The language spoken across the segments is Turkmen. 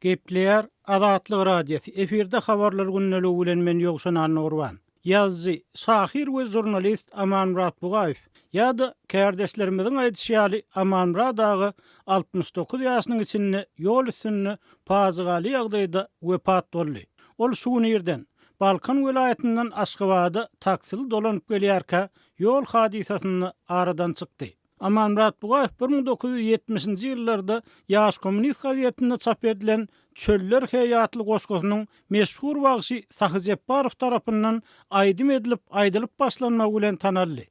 Gepleýär Azatlyk Radiosy, efirde Habarlar gündeligi bilen men Ýowşan Annagurban. Ýazyjy, şahyr we žurnalist Amanmyrat Bugaýew ýa-da kärdeşlerimiziň aýdyşy ýaly Amanmyrat aga 69 ýaşynyň içinde ýol üstünde pajygaly ýagdaýda wepat boldy. Ol şu gün irden, Balkan welaýatyndan Aşgabada taksili dolanyp gelýärkä ýol hadysasynda aradan çykdy. Amanmyrat Bugaýew 1970-nji ýyllarda Ýaş kommunist gazetinde çap edilen Çöller heý atly goşgusynyň meşhur bagşy Sahy Jepbarow tarapyndan aýdym edilip aýdylyp başlanmagy bilen tanaldy.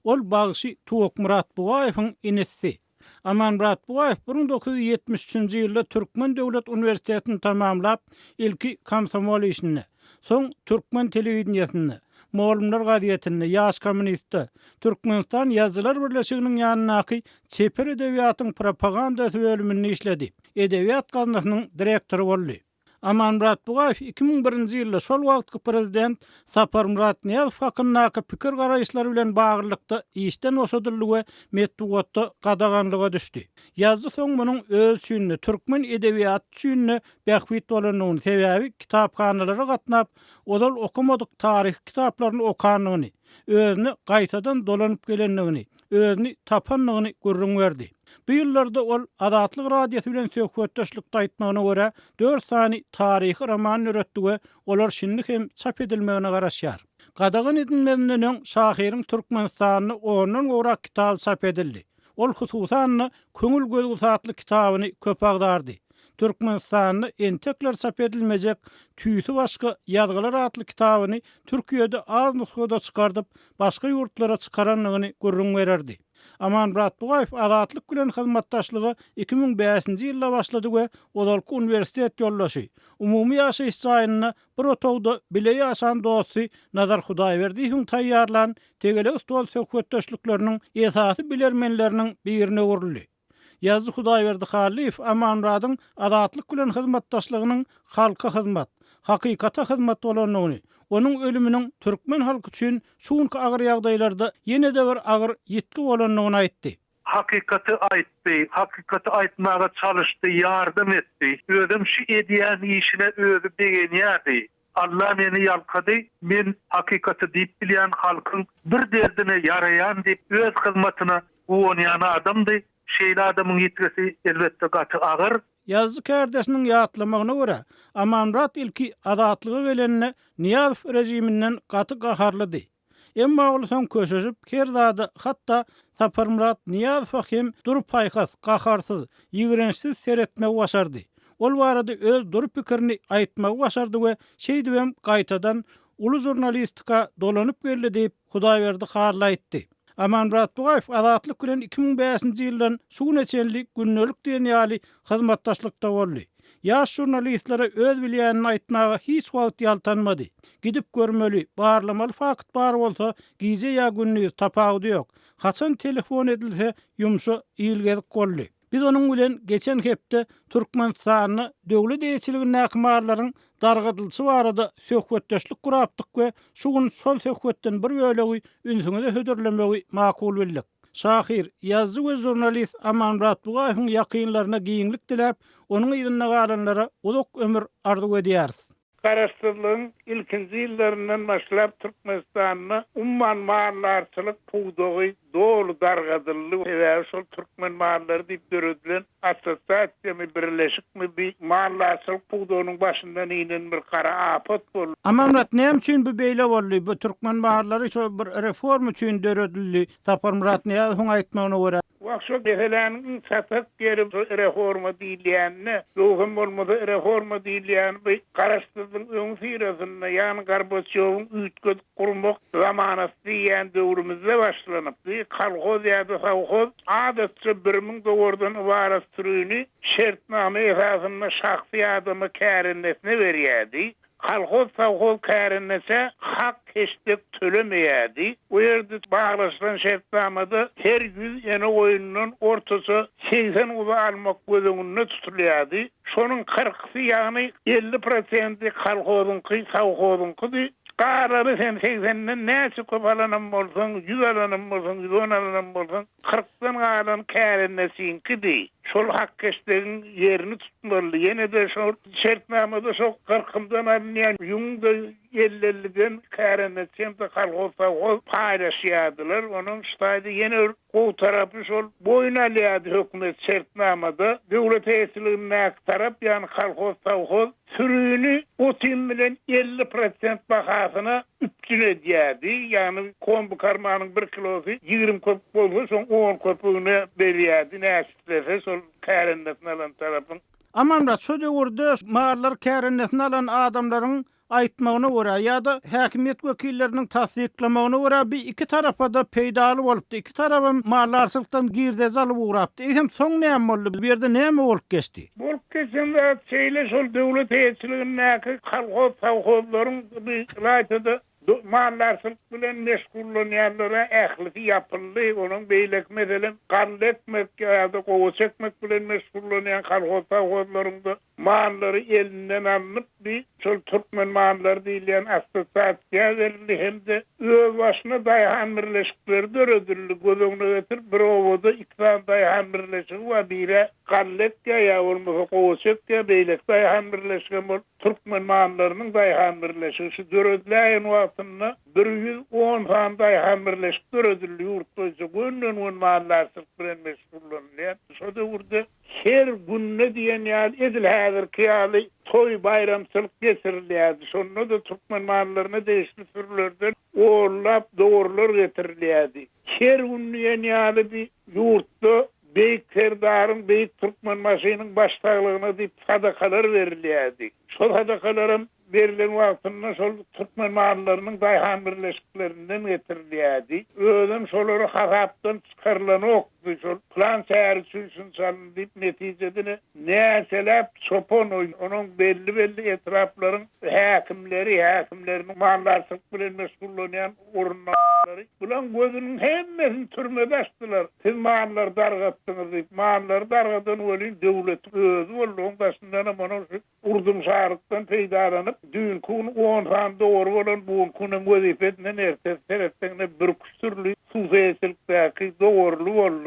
Ol bagşy Tuwakmyrat Bugaýewiň inisi. Amanmyrat Bugaýew 1973-nji ýylda Türkmen döwlet uniwersitetini tamamlap, ilki komsomol işinde, soň türkmen telewideniýesinde, Mugallymlar gazetinde, Ýaş kommunistde, Türkmenistan Ýazyjylar birleşiginiň ýanyndaky çeper edebiýatyň propagandasy bölüminde işledi, edebiýat gaznasynyň direktory boldy. Amanmyrat Bugaýew 2001-nji ýylda şol wagtky prezident Saparmyrat Nyýazow hakyndaky pikir-garaýyşlary bilen baglylykda işden boşadyldy we metbugatda gadaganlyga düşdi. Ýazyjy soň munuň özi üçin-de, türkmen edebiýaty üçin-de bähbit bolandygyny, sebäbi kitaphanalara gatnap, ozal okamadyk taryhy kitaplaryny okandygyny, özüne gaýtadan dolanyp gelendigini, özüni tapandygyny gürrüň berdi. Bu ýyllarda ol Azatlyk Radiosy bilen söhbetdeşlikde aýtmagyna görä, dört sany taryhy roman döretdi we olar şindi hem çap edilmegine garaşýar. Gadagan edilmezinden öň şahyryň Türkmenistanda ondan gowrak kitaby çap edildi. Ol hususan-da Köňül gözgüsi atly kitabyny köp agdardy. Türkmenistanda entekler çap edilmejek Tüýsi başga ýazgylar atly kitabyny Türkiýede az nusgada çykardyp, başga ýurtlara çykarandygyny gürrüň bererdi. Amanmyrat Bugaýew Azatlyk bilen hyzmatdaşlyga 2005-nji ýylda başlady we ozalky uniwersitet ýoldaşy, umumy ýaşaýyş jaýynda bir otagda bile ýaşan dosty Nazar Hudaýberdiýewiň taýýarlan tegelek stol söhbetdeşlikleriniň esasy bilermenleriniň birine öwrüldi. Ýazyjy Hudaýberdi Hallyýew Amanmyradyň Azatlyk bilen hyzmatdaşlygynyň halka hyzmat, hakykata hyzmat bolandygyny, onuň ölüminiň türkmen halky üçin şu günki agyr ýagdaýlarda ýene-de bir agyr ýitgi bolandygyny aýtdy. Hakykaty aýtdy, hakykaty aýtmaga çalyşdy, ýardam etdi. Özem şu edýän işine özi begenýärdi. Alla meni ýalkady, men hakykaty diýip bilýän halkyň bir derdine ýaraýan diýip öz hyzmatyna guwanýan adamdy. Şeýle adamyň ýitgisi elbetde gaty agyr. Ýazyjy kärdeşiniň ýatlamagyna görä, Amanmyrat ilki azatlyga gelende Nyýazow režiminden gaty gaharlydy. Emma ol soň köşeşip, her zada, hatda Saparmyrat Nyýazowa hem dury paýhas, gaharsyz, ýigrençsiz seretmegi başardy. Ol barada öz dury pikirini aýtmagy başardy we şeýdibem gaýtadan uly žurnalistika dolanyp geldi diýip, Hudaýberdi Hally aýtdy. Amanmyrat Bugaýew Azatlyk bilen 2005-nji ýyldan şu güne çenli gündelik diýen ýaly hyzmatdaşlykda boldy. Ýaş žurnalistlere öz bilýänini aýtmaga hiç wagt ýaltanmady. Gidip görmeli, barlamaly fakt bar bolsa, gije ýa gündiz, tapawudy ýok. Haçan telefon edilse, ýumşa ilgezik boldy. Biz onuň bilen geçen hepde Türkmenistanda döwlet eýeçiligindäki mallaryň dargadylyşy barada söhbetdeşlik gurapdyk we şu gün şol söhbetden bir bölegi ünsüňize hödürlemegi makul bildik. Şahyr, ýazyjy we žurnalist Amanmyrat Bugaýewiň ýakynlaryna giňlik diläp, onuň yzynda galanlara uzak ömür arzuw edýäris. Garaşsyzlygyň ilkinji ýyllaryndan başlap Türkmenistanda umuman maldarçylyk pudagy doly dargadyldy. Sebäbi şol Türkmen mallary diýip döredilen assosiasiýamy, birleşikmi bi maldarçylyk pudagynyň başyndan inen bir gara apat boldy. Amanmyrat näme üçin bu beýle boldy? Bu türkmen mallary şo bir reforma üçin döredildi. Saparmyrat Nyýazowyň aýtmagyna görä. Wah şo meseläniň iň çatak ýeri şo reforma diýilýänine, ýogsam bolmasa reforma diýilýäni bu garaşsyzlygyň öňüsyrasynda, ýagny Gorbaçýowyň üýtgedip gurmak zamanasy diýýän döwrümizde başlanypdy. Kolhoz ýa-da sowhoz adatça 1000 dowardan ybarat sürüni şertnama esasynda şahsy adama kärendesine berýärdi. Kolhoz-sowhoz kärendeçä hak-heşdek tölemeýärdi. Bu ýerde baglaşylan şertnamada her 100 ene goýundan ortaça 80 guzy almak göz öňünde tutulýardy. Şonuň kyrkysy, ýagny 50 prosenti kolhozyňky, sowhozyňkydy. Galany sen segsenden näçe köp alanam bolsaň, ýüz alanam bolsaň, 110 alanam bolsaň, kyrkdan galan kärendeçiňkidi. Şol hak-heşdegiň ýerini tutmalydy. Ýene-de şol şertnamada şo gyrkymdan alynýan ýüňüň-de elli-elliden kärendeçi hem-de kolhoz-sowhoz paýlaşýardylar. Onuň şu taýda ýene bir gowy tarapy şol boýun alýardy hökümet şertnamada döwlet eýeçiligindäki tarap, ýagny kolhoz-sowhoz Sürini otyn bilen 50 prosent bahasyna üpjün edýärdi. Ýagny kombikarmanyň bir kilosy 20 köpük bolsa, şoň on köpügine berýärdi, näçe islese şol kärendesine alan tarapyň. Amanmyrat, şo döwürde mallary kärendesine alan adamlaryň aýtmagyna görä ýa-da häkimiýet wekilleriniň tassyklamagyna görä bi iki tarapa-da peýdaly bolupdy. Iki tarabam maldarçylykdan girdeji alyp ugrapdy. Eýsem soň näme boldy? Bu ýerde näme bolup geçdi? Bolup geçen zat şeýle, şol döwlet eýeçiligindäki kolhoz-sowhozlaryň bi ylaýta-da maldarçylyk bilen meşgullanýanlara ählisi ýapyldy. Onuň beýleki meselem galla ekmek ýa-da gowaça ekmek bilen meşgullanýan kolhoz-sowhozlaryň-da Mallary elinden alnyp, bi şol Türkmen mallary diýilýän assosiasiýa berildi hem-de özbaşyna daýhan birleşikleri döredildi. Göz öňüne getir, bir obada iki sany daýhan birleşigi bar, biri galla ekýär ýa bolmasa gowaça ekýär, beýleki daýhan birleşigem ol Türkmen mallarynyň daýhan birleşigi. Şu dörediläýen wagtynda 110 sany daýhan birleşik döredildi ýurt boýunça gönden-göni maldarçylyk bilen meşgullanylýan. Şo döwürde Her günde diýen ýaly edil häzirki ýaly toý, baýramçylyk geçirilýärdi. Şonda-da türkmen mallaryna degişli sürülerden onlap dowarlar getirilýärdi. Her gün diýen ýaly bi ýurtda Beýik Serdaryň, Beýik Türkmenbaşynyň baş saglygyna diýip sadakalar berilýärdi. Şol sadakalaram berlen wagtynda şol türkmen mallarynyň daýhan birleşiklerinden getirilýärdi. Özem şolary hasapdan çykarylanokdy. Şol pylan şäher üçin şunça alyndy diýip, netijede-de näçeläp çopan, onuň belli-belli etraplaryň häkimleri, häkimleriniň maldarçylyk bilen meşgullanýan orunbasarlary bulaň gözüniň hemmesini türmede açdylar. Siz mallary dargatdyňyz diýip. Mallary dargadan welin döwletiň özi boldy. Oň daşyndanam onuň şu Urdum-şarykdan peýdalanyp, düýnki gün on sany dogry bolan, bu günki günem wezipesinden ertesi seretseňde birküç dürli hususyýetçilikdäki dowarly boldy.